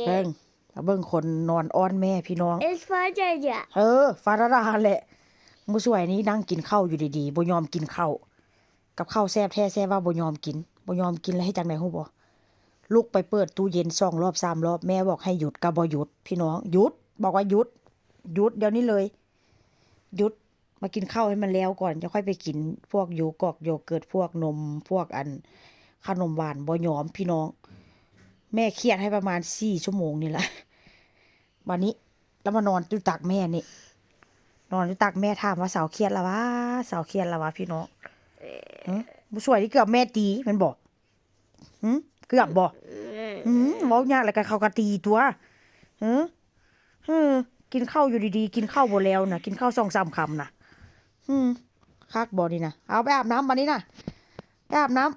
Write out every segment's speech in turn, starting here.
ເບິ່ງ ເບິ່ງຄົນນອນອ້ອນແມ່ພີ່ນ້ອງ. ເອີ ຟາດາດາຫັ້ນແຫຼະ. ມື້ສວຍນີ້ນັ່ງກິນເຂົ້າຢູ່ດີໆ ບໍ່ຍອມກິນເຂົ້າ. ກັບເຂົ້າແຊບແທ້ແຊບວ່າບໍ່ຍອມກິນ ບໍ່ຍອມກິນແລ້ວເຮັດຈັ່ງໃດຮູ້ບໍ່? ລຸກໄປເປີດຕູ້ເຢັນສອງລອບສາມລອບ ແມ່ບອກໃຫ້ຢຸດກໍບໍ່ຢຸດພີ່ນ້ອງ. ຢຸດ ບອກວ່າຢຸດ ຢຸດດຽວນີ້ເລີຍ ຢຸດ ມາກິນເຂົ້າໃຫ້ມັນແລ້ວກ່ອນ ຈະຄ່ອຍໄປກິນພວກໂຢກອກໂຢເກີດ ພວກນົມ ພວກອັນຂະໜົມຫວານ. ບໍ່ຍອມພີ່ນ້ອງ ແມ່ຄຽດໃຫ້ປະມານສີ່ຊົ່ວໂມງນີ້ລະ. ບາດນີ້ລາວມານອນຢູ່ຕັກແມ່ນີ້ ນອນຢູ່ຕັກແມ່ ຖາມວ່າເຊົາຄຽດລະຫວາ ເຊົາຄຽດລະຫວາພີ່ນ້ອງ. ຫື ບໍ່ຊ່ວຍນີ້ເກືອບແມ່ຕີແມ່ນບໍ່? ຫື ເກືອບບໍ່? ຫື ເວົ້າຍາກແລ້ວກໍເຂົາກໍຕີຕົວະ. ຫື ຫື ກິນເຂົ້າຢູ່ດີໆ ກິນເຂົ້າບໍ່ແລ້ວນະ ກິນເຂົ້າສອງສາມຄຳນະ. ຫື ຄັກບໍ່ນີ້ນະ? ເອົາໄປອາບນ້ຳບາດນີ້ນະ ໄປອາບນ້ຳ.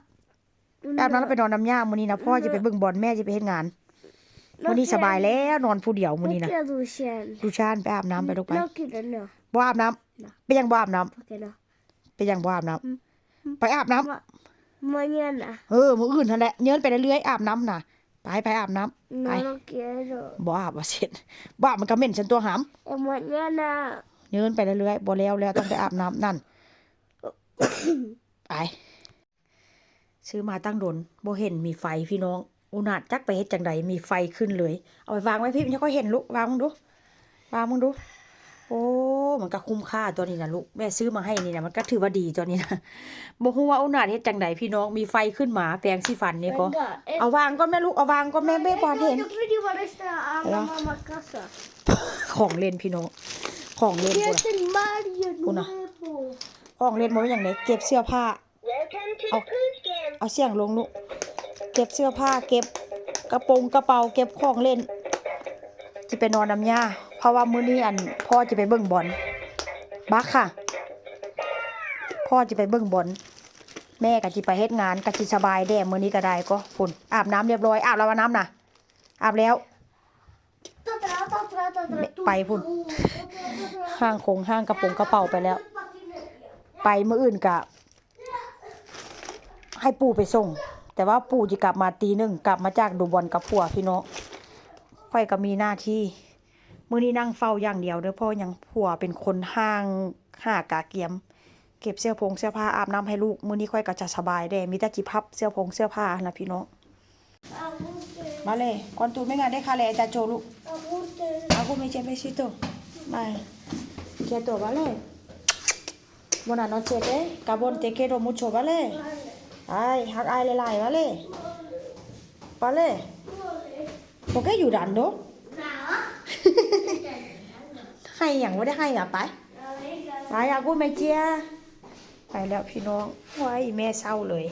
ແບບນັ້ນລະໄປນອນນຳຍ່າມື້ນີ້ນະ ພໍ່ຈະໄປເບິ່ງບອນ ແມ່ຈະໄປເຮັດງານ. ມື້ນີ້ສະບາຍແລ້ວ ນອນຜູ້ດຽວມື້ນີ້ນະ. ລູຊານ ໄປອາບນ້ຳໄປລູກໄປ. ບໍ່ອາບນ້ຳ. ເປັນຫຍັງບໍ່ອາບນ້ຳ? ເປັນຫຍັງບໍ່ອາບນ້ຳ? ໄປອາບນ້ຳ. ເອີ ມື້ອື່ນຫັ້ນແຫຼະ ເຍີນໄປເລື້ອຍໆ ອາບນ້ຳນະ. ໄປ ໄປອາບນ້ຳ ໄປ. ບໍ່ອາບວ່າເຊັດ ບໍ່ອາບມັນກໍເໝັນຊັ້ນຕົວຫຳ. ເຍີນໄປເລື້ອຍໆ ບໍ່ແລ້ວແລ້ວ ຕ້ອງໄປອາບນ້ຳນັ້ນ. ໄປ. ຊື້ມາຕັ້ງດົນ ບໍ່ເຫັນມີໄຟພີ່ນ້ອງ. ອຸນາດຈັກໄປເຮັດຈັ່ງໃດ ມີໄຟຂຶ້ນເລີຍ. ເອົາໄປວາງໄວ້ພີ້ ມັນຈະຄ່ອຍເຫັນລູກ ວາງເບິ່ງດູ ວາງເບິ່ງດູ. ໂອ້ ມັນກໍຄຸ້ມຄ່າຕົວນີ້ນະລູກ ແມ່ຊື້ມາໃຫ້ນີ້ນະ ມັນກໍຖືວ່າດີຕົວນີ້ນະ. ບໍ່ຮູ້ວ່າອຸນາດເຮັດຈັ່ງໃດພີ່ນ້ອງ ມີໄຟຂຶ້ນມາ. ແປງສີຟັນນີ້ກໍ ເອົາວາງກ່ອນແມ່ລູກ ເອົາວາງກ່ອນແມ່ ແມ່ບໍ່ທັນເຫັນ. ຂອງເຫຼັ້ນພີ່ນ້ອງ ຂອງເຫຼັ້ນພຸ້ນນະ ຂອງເຫຼັ້ນບໍ່ແມ່ນຫຍັງເດ້ ເກັບເສື້ອຜ້າ. ເອົາ ເອົາສຽງລົງລູກ. ເກັບເສື້ອຜ້າ ເກັບກະໂປງກະເປົາ ເກັບຂອງເຫຼັ້ນ ຊິໄປນອນນຳຍ່າ ເພາະວ່າມື້ນີ້ ອັນ ພໍ່ຈະໄປເບິ່ງບອນ. ບັກຄ່ະ ພໍ່ຈະໄປເບິ່ງບອນ ແມ່ກໍຊິໄປເຮັດງານ ກໍຊິສະບາຍແດ່ມື້ນີ້ກໍໄດ້. ກໍພຸ້ນ ອາບນ້ຳຮຽບຮ້ອຍ ອາບແລ້ວວ່ານ້ຳນະ ອາບແລ້ວ. ໄປພຸ້ນ ຫ້າງຄົງຫ້າງກະໂປງກະເປົາໄປແລ້ວ. ໄປມື້ອື່ນກະໃຫ້ປູ່ໄປສົ່ງ ແຕ່ວ່າປູ່ຊິກັບມາຕີໜຶ່ງ ກັບມາຈາກດູບອນກັບຜົວພີ່ນ້ອງ. ຂ້ອຍກໍມີໜ້າທີ່ ມື້ນີ້ນັ່ງເຝົ້າຢ່າງດຽວເດີ ເພາະຫຍັງ ຜົວເປັນຄົນຫ້າງ ຫາກະກຽມ ເກັບເສື້ອຜົງເສື້ອຜ້າ ອາບນ້ຳໃຫ້ລູກ. ມື້ນີ້ຂ້ອຍກໍຈະສະບາຍແດ່ ມີແຕ່ຈິພັບເສື້ອຜົງເສື້ອຜ້າຫັ້ນລະພີ່ນ້ອງ. Vale, cuánto venga, déjale a Chacho, lu. Agur, mece, besito. Vale. Quieto, vale. Buena noche, te. Cabón, te quiero mucho, vale. Ai, ຮັກອ້າຍຫຼາຍໆ vale. Vale. ¿Por qué llorando? ໄຫ້ຫຍັງ? ບໍ່ໄດ້ໄຫ້ຫຍັງ. ໄປ ໄປ ອາກູແມ່ເຈ້ຍ. ໄປແລ້ວພີ່ນ້ອງ. ໂອ້ຍ ແມ່ເສົ້າເລີຍ.